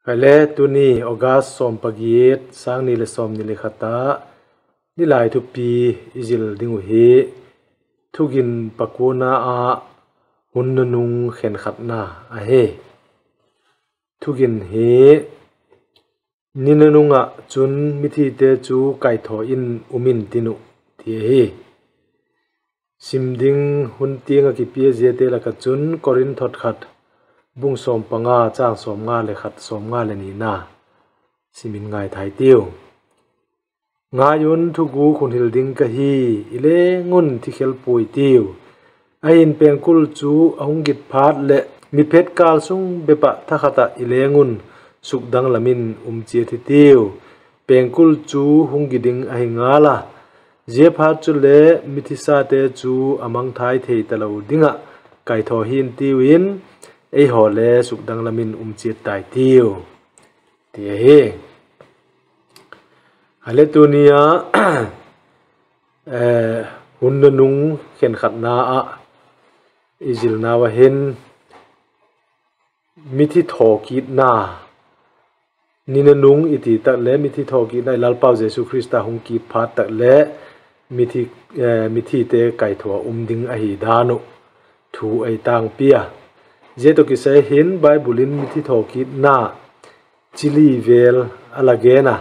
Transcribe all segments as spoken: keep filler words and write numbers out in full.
Hile tuni August sawm pagiat, sâng ni leh sawmni le khat a nilai thupi i zil ding uh hi, thugin pakuana ah hun nunung khenkhatna ahi. Thugin hi, ni nunung ah chun mithite chu kaithaw in um intin uh, ti ahi. Sim ding hun tiang ah kipia ziate lak ah chun Korinth thot khat, bung sawm panga, châng sawmnga le khat, sawmnga le nina sim in ngaithai tiu. Ngai un, thuguk hun hil ding ka hi, i leng un thi khel puai tiu. Ahi'n, pengkul chu a hung git phat leh mitphet kâl sung bep ah thakhat ah i leng un sukdanglam in um chiat hi tiu. Pengkul chu hung gi ding ahi ngal a, ziaphat chule mithisate chu a mangthai thei talo ding ah kaithaw hi'n tiu in, eihaw le sukdanglam in um chiat tai tiu, ti ahi. Hile tuni a hun nunung khenkhatna ah i zilnau ah hin, mithi thawkitna, ni nunung i ti tak le mithi thawkitna, i Lalpau Jesu Khrista hung kit phat tak le mithi, mithite kaithaw a um ding ahi dan uh thu ei tângpi a. Zia tawh kisai hin Bible in mithi thawkitna chi li vel a la gen a.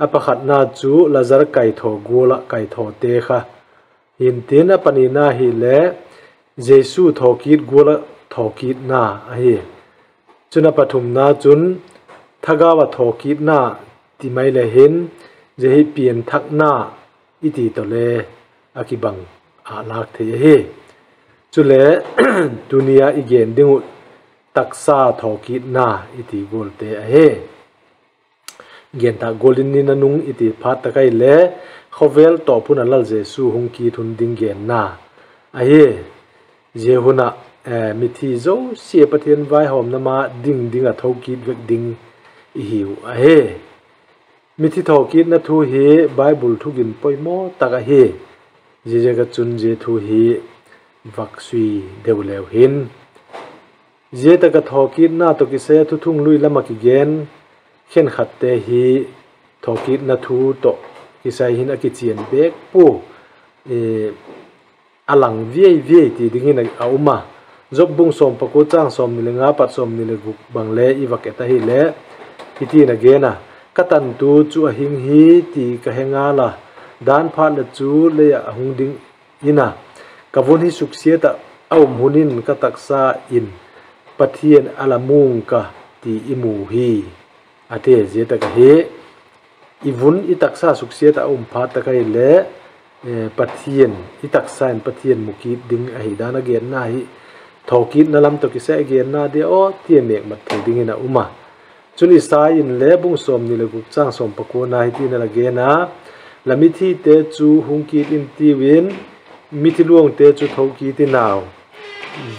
A pakhatna chu Lazar kaithaw gual ah kaithawte kha, hintin, a panina hile Jesu thawkit gual ah thawkitna ahi. Chun a pathumna chun thagau ah thawkitna ti mai le hin, zia hi pianthakna i ti tawh le a kibang ah lâk thei ahi. Chule tuni a i gen ding uh taksa thawkitna i ti gualte ahi. Gen tak gual in, ni nunung i ti phat tak ahile khawvel tawp hun ah Lal Jesu hung kit hun ding genna ahi. Zia hun ah mithi zosia Pathian vaihawmna ma ding ding ah thokit vek ding i hiu ahi. Mithi thawkitna thu hi Bible thugin poimaw tak ahi. Ziaziak ah chun zia thu hi vak sui deu leu hin, zia tak ah thawkitna tawh kisai a Thuthung Lui lam ah kigen khenkhatte hi thawkitna thu tawh kisai hin a kichian bêk pua, a lang viai viai ti dingin a um a. Job bung sawm pakua, châng sawmni le nga pat sawmni le guk bang le i vak et ahile, hiti'n a gen a: Ka tantu chu a hing hi ti ka he ngal a, dan phat leh chu lei ah a hung ding in a, ka vun hi suksiat ah a um hun in ka taksa in, Pathian a la mung ka ti i mu hi, a ti. Zia tak ahi, i vun i taksa suksiat ah a um phat tak ahile, Pathian, i taksa in Pathian mu kit ding ahi dan a genna hi thawkitna lam tawh kisai a genna dia aw ti a mêkmat thei dingin a um a. Chun Isai in le bung sawmni leh guk châng sawm pakuana hiti'n a la gen a: La mithite chu hung kit intiu in, mithi luangte chu tho kit in au.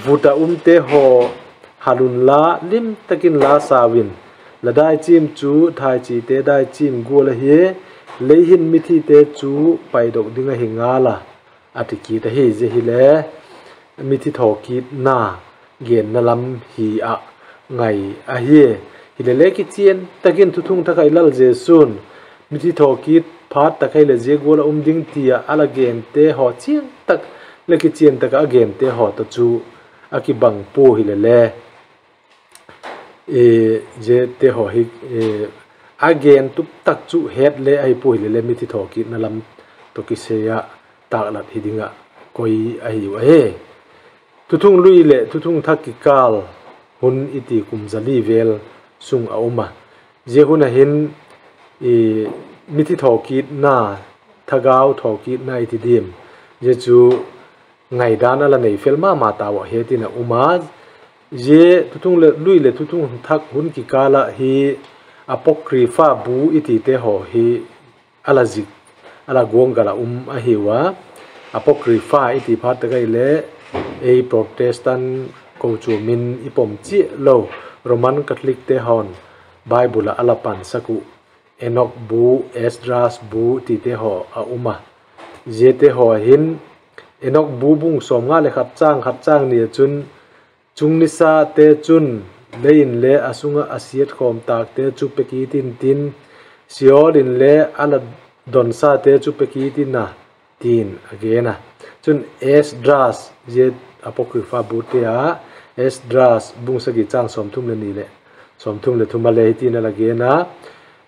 Vut ah umte haw, hal unla, lim tak in la sau in; la daichim chu thaichite daichim gual ahi; lei hin mithite chu paidok ding ahi ngal a, a ti kit ahi. Zia hile mithi thawkitna genna lam hi ah ngai ahi. Hilele kichian tak in Thuthung Thak ah i Lal Jesu'n mithi thawkit phat tak ahile zia gual a um ding ti ah a la gente haw chian tak leh kichian tak ah a gente haw tawh chu a kibang pua hilele, ziate haw hi a gen tup tak chu het le ahi pua hilele mithi thawkitna lam tawh kisai ah tâklat hi ding ah koi ahiu ahi. Thuthung Lui leh Thuthung Thak kikâl hun i ti kum za li vel sung a um a. Zia hun ah hin mithi thawkitna, thagau thawkitna i ti diam, zia chu ngaidan a la nei fel ma ma tau ah het in a um a. Zia Thuthung Lui leh Thuthung Thak hun kikâl ah hi Apocrypha bu i tite haw hi a la zik, a la guanggal ah um ahiu a. Apocrypha i ti phat tak ahile ei Protestant kochuam in i pom chiat lo Roman Catholicte haw'n Bible ah a la pansak uh Enok bu, Esdras bu tite haw a um a. Ziate haw hin Enok bu bung sawmnga leh khat châng khat châng ni ah chun, chung nisate chun lei in le a sung ah a siat khawm tâkte chu pe kit intin, Sheol in le a la donsate chu pe kit in a, ti'n a gen a. Chun Esdras, zia Apocrypha bute a, Esdras bung sagi châng sawmthum leh ni leh sawmthum leh thum a le hiti'n a la gen a: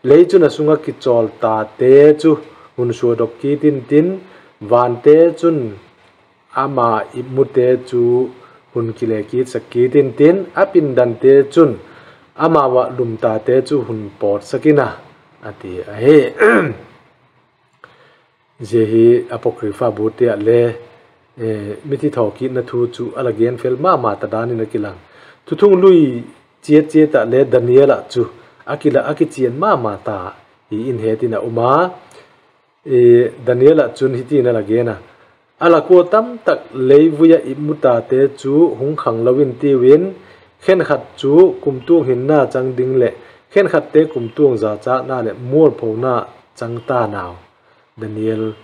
Lei chun a sung ah kichawl tate chu hun suadok kit intin, vante chun ama ipmute chu hun kile kitsak kit intin, a pindante chun amau ah lum tate chu hun pawtsak in a, a ti ahi. Zia hi Apocrypha bute ah le mithi thawkitna thu chu a la gen fel ma ma ta dan in a kilang. Thuthung lui chiat chiat ah le Daniel ah chu a kila, a kichian ma ma ta hi in het in a um a. Daniel ah chun hiti'n a la gen a: A la kua tamtak leivui ah ipmu tate chu hung khanglo intiu in, khenkhat chu kumtuang hinna chang ding leh khenkhatte kumtuang zachâkna leh mualphona chang ta nau. Daniel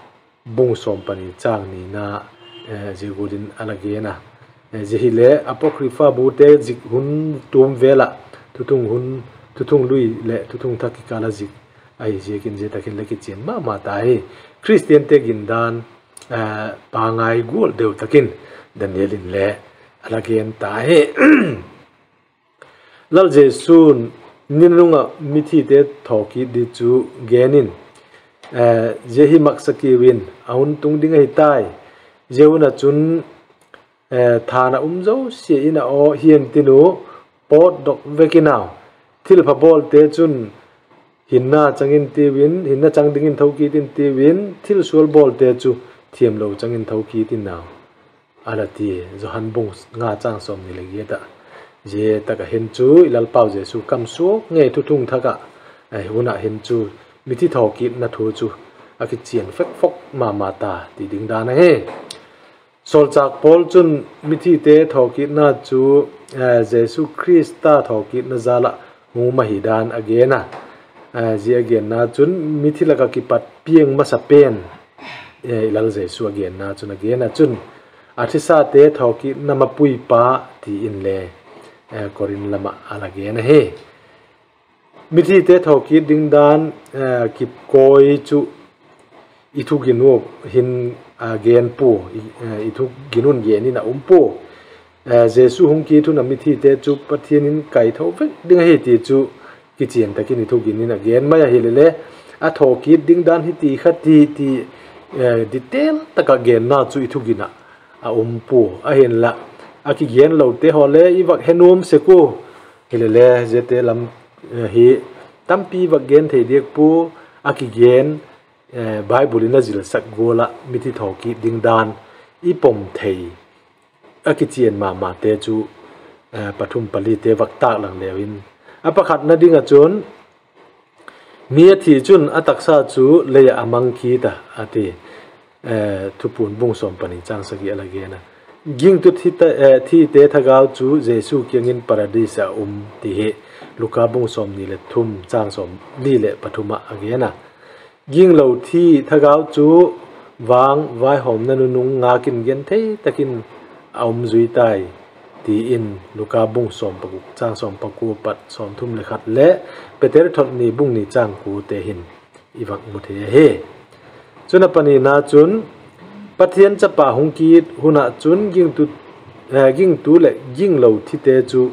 bung sawm pani châng nina, zia gual in a la gen a. Zia hile Apocrypha bute zik hun tuam vel ah, thuthung lui leh thuthung thak kikâl a zik ahi ziakin zia tak in le kichian ma ma ta hi. Khristiante gindan pangai gual deu tak in Daniel in le a la gen ta hi. Lal Jesu'n ni nunung ah mithite thawkit di chu gen in, zia hi maksa kiu in, a hun tung ding ahi tai. Zia hun ah chun thana um zosia in a aw hiam tin u, pawtdok vek in au. Thilpha bawlte chun hinna chang intiu in, hinna chang dingin tho kit intiu in, thilsual bawlte chu thiamlo chang in tho kit in au, a la ti. Johan bung nga châng sawmni leh giat ah. Zia tak ah hin chu i Lalpau Jesu kamsuak ngei thuthung thak ah, hun ah hin chu mithi thawkitna thu chu a kichian fek fok ma ma ta ti ding dan ahi. Sawlchâk Paul chun mithite thawkitna chu Jesu Khrista thawkitna jal ah hung um ahi dan a gen a. Zia a genna chun mithi lak ah kipat piang masa pen, i Lal Jesu a genna chun a gen a chun, a thisate thawkitna mapuipa ti inle Korinth lam ah a la gen ahi. Mithite thawkit ding dan kikawi chu i thugin u hin a gen pua, i thugin un gen in a um pua. Jesu hung kit hun a mithite chu Pathian in kaitho vek ding ahi ti chu kichian tak in i thugin in a gen mai ahile le, a thawkit ding dan hi ti kha ti ti detail tak ah genna chu i thugin ah a um pua. Ahinla, a kigenlote haw le i vak he nuam sek ua, hilele ziate lam hi tampi vak gen thei diak pua. A kigen, Bible in a zilsak gual ah mithi thawkit ding dan i pom thei, a kichian ma mate chu pathum palite vak tâk lang leu in, a pakhatna ding ah chun, mi a thi chun a taksa chu lei ah a mang kit a, a ti. Thupuan bung sawm pani châng sagi a la gen a. Gingtu thite thagau chu Jesu kiang in Paradis ah um ti hi Luka bung sawmni leh thum châng sawmli leh pathum ah a gen a. Ginglo thi thagau chu vang vaihawmna nunung ngâk in genthei tak in a um zui tai, ti in Luka bung sawm pakua châng sawm pakua pat sawmthum leh khat leh Peter thot ni bung ni châng kuate hin i vak mu thei ahi. Chun a panina chun, Pathian chapa hung kit hun ah chun gingtu leh ginglo thite chu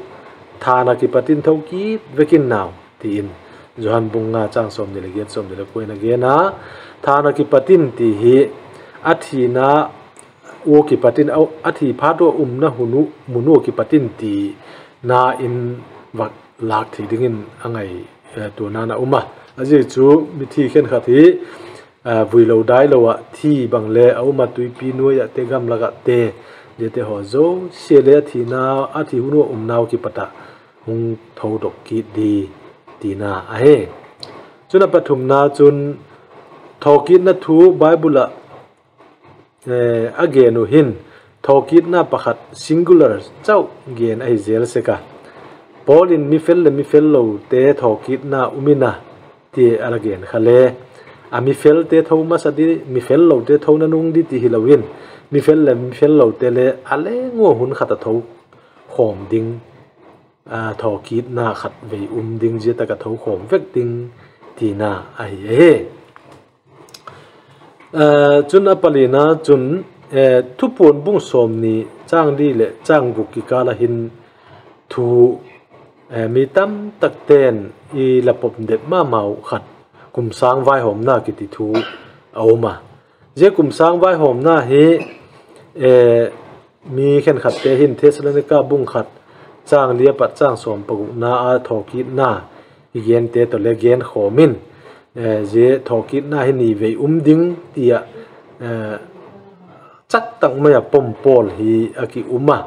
thân ah kipat in tho kit vek in nau, ti in Johan bung nga châng sawmni leh giat, sawmni leh kua in a gen a. Thân ah kipat in ti hi a thina ua kipat in, a thi phat ua umna mun ua kipat in tina in vak lâk thei dingin a ngaituana'n a um a. A zia chu mithi khenkhat hi vuilo dailo ah thi bang le a um a, tuipi nuai ah te, gamlak ah te, ziate haw zosia le a thi hun ua umnau kipat ah hung thodok kit di tina ahi. Chun a pathumna chun, thawkitna thu Bible ah a gen uh hin thawkitna pakhat singular chau gen ahi zel sek a. Paul in mi fel leh mi fellote thawkitna um in a, ti a la gen kha le, a mi felte tho masa di, mi fellote thona nung di ti hilo in, mi fel leh mi fellote le a leng ua hun khat a tho khawm ding thawkitna khatvei um ding, zia tak ah tho khawm vek ding tina ahi ahi. Chun a palina chun, Thupuan bung sawmni châng li leh châng guk kikâl ah hin thu mi tamtakte'n i la pom det ma ma uh khat, kum sâng vaihawmna kiti thu a um a. Zia kum sâng vaihawmna hi mi khenkhatte hin Thessalonika bung khat châng li a pat châng sawm pagukna a thawkitna i gente tawh le genkhawm in, zia thawkitna hi ni vei um ding ti ah chak tak mai ah pom pawl hi a ki um a.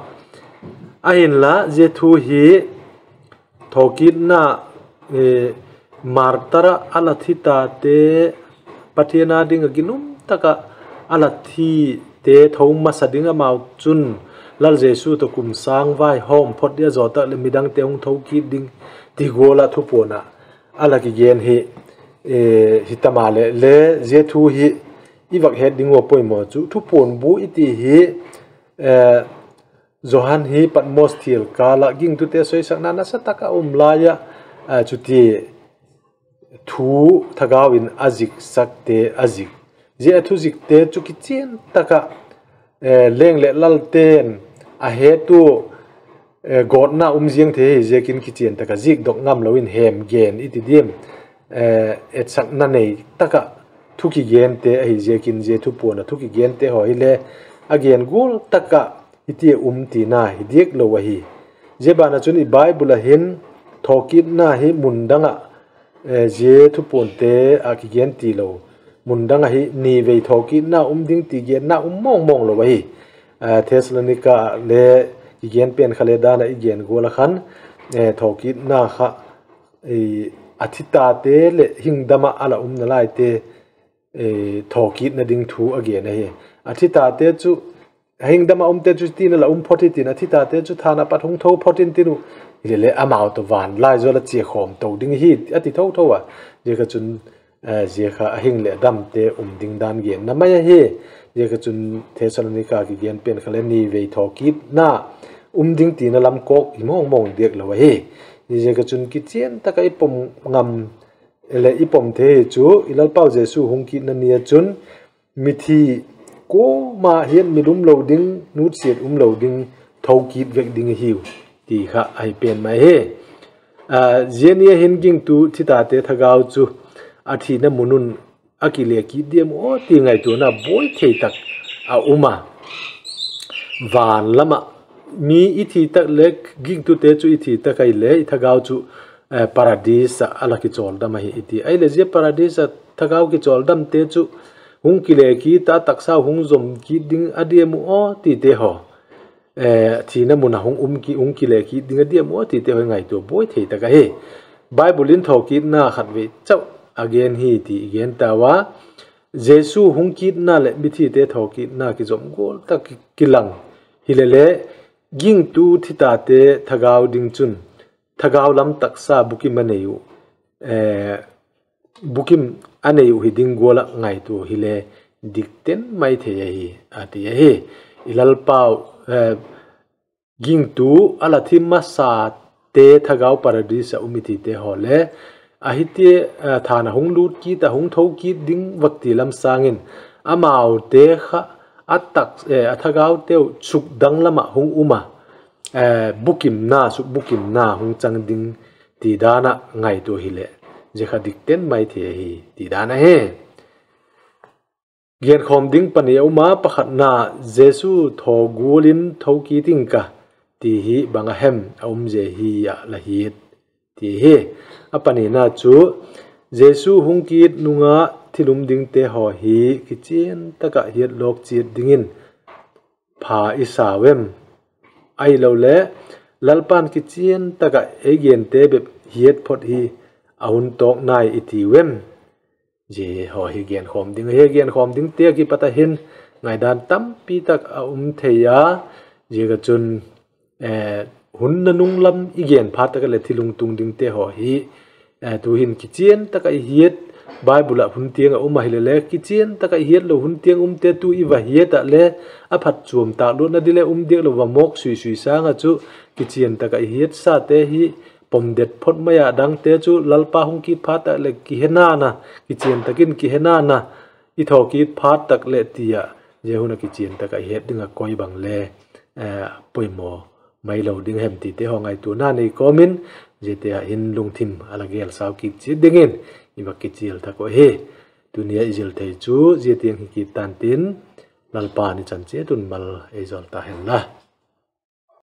Ahinla zia thu hi thawkitna, martar ah a la thi tate, Pathian â ding ah ginum tak ah a la thite tho masa ding, amau chun Lal Jesu tawh kum sâng vaihawm phot dia zaw tak leh midangte hung tho kit ding ti gual ah Thupuan ah a la kigen hi, hi ta maleh le, zia thu hi i vak het ding ua poimaw chu Thupuan bu i ti hi Johan hi Patmos thial kâl ah gingtute soisakna nasa tak a um lai ah, chuti thu thagau in a ziksakte a zik. Zia a thuzikte chu kichian tak ah leng leh lalte'n a het ua gawtna um ziang thei ahi ziakin kichian tak ah zikdok ngamlo in hemgen i ti diam, etsakna nei tak ah thu kigente ahi ziakin zia Thupuan ah thu kigente haw hile a gen gual tak ah hiti a um tina hi diak lo ahi. Zia ban ah chun i Bible ah hin thawkitna hi mun dang ah, zia Thupuante ah kigen tilo, mun dang ah hi ni vei thawkitna um ding ti genna um mawng mawng lo ahi. Thessalonika ah le kigen pen kha le dan ah i gen gual ah khan, thawkitna kha a thi tate leh hingdam ah a la umna laite thawkitna ding thu a gen ahi. A thi tate chu, hingdam ah umte chu tin a la um phot hitin, a thi tate chu thân ah pat hung tho phot intin uh, hilele amau tawh van laizawl a chia khawm to ding hi a ti tho tho a. Ziak a chun zia kha a hing leh a damte um ding dan genna mai ahi. Ziak a chun Thessalonika kigen pen kha le ni vei thawkitna um ding tina lam kawk hi mawng mawng diak lo ahi. Ziak a chun kichian tak ah i pom ngam leh i pom thei hi chu i Lalpau Jesu hung kitna ni ah chun mithi kuama hiat mit um lo ding, nutsiat um lo ding, tho kit vek ding ahiu ti kha ahi pen mai hi. Zia ni a hin gingtu thi tate thagau chu a thina mun un a kile kit diam aw ti ngaituana buai thei tak a um a. Van lam ah mi i thi tak leh, gingtute chu i thi tak ahile i thagau chu Paradis ah a la kichawldam ahi i ti. Ahileh zia Paradis ah thagau kichawldamte chu hung kile kit a, taksa hung zom kit ding a diam uh aw tite haw, thina mun ah hung um ki, hung kile kit ding a diam aw tite haw ngaitua buai thei tak ahi. Bible in thawkitna khatvei chau a gen hi ti i gen tau a. Jesu hung kitna leh mithite thawkitna kizom gual tak kilang hilele, gingtu thi tate thagau ding chun thagau lam taksa bukim a nei uh, bukim a nei uh hi ding gual ah ngaitua hile dikten mai thei ahi, a ti ahi. I Lalpau, gingtu a la thi masate thagau Paradis ah um i tite haw le, ahi ti, thân ah hung lût kit ah hung tho kit ding vak ti lam sâng in, amaute kha a tak, a thagauteu sukdang lam ah hung um a, bukimna, sukbukimna hung chang ding ti dan ah ngaitua hileh, zia kha dikten mai thei ahi ti dan ahi. Genkhawm ding pani a um a, pakhatna, Jesu tho gual in tho kit ing ka ti hi bang a hem a um zia hi ah la hiat ti hi. A panina chu, Jesu hung kit nung ah thil um dingte haw hi kichian tak ah hiat lawk chiat dingin pha i sau em? Ahiloleh, Lalpa'n kichian tak ah ei gente bep hiat phot hi a hun tawk nai i tiu em? Zia haw hi genkhawm ding ahi. Genkhawm dingte a kipat ah hin ngaidan tampi tak a um thei a, ziak a chun, hun nanung lam i gen phat tak ah leh thil hung tung dingte haw hi tu'hin kichian tak ah i hiat Bible ah hun tiang ah um ahile le, kichian tak ah i hiat lo hun tiang umte tu i va hiat ah le, a phatchuam tâk luatna ding le um diak lo, va mawk sui sui sâng ah chu, kichian tak ah i hiatsate hi pom det phot mai ah, dangte chu Lalpa hung kit phat tak leh kihe nan a, kichian tak in kihe nan a, i tho kit phat tak leh ti ah, zia hun ah kichian tak ah i het ding ah koi bang le poimaw mai lo ding hem tite haw ngaituana nei kawm in, ziate ah hin lungthim a la gelsau kit chiat dingin i va kichial thak uh ahi. Tuni a i zil thei chu zia tiang hi kit tan tin, Lalpa'n i chan chiat un mal ei zawl ta hen la.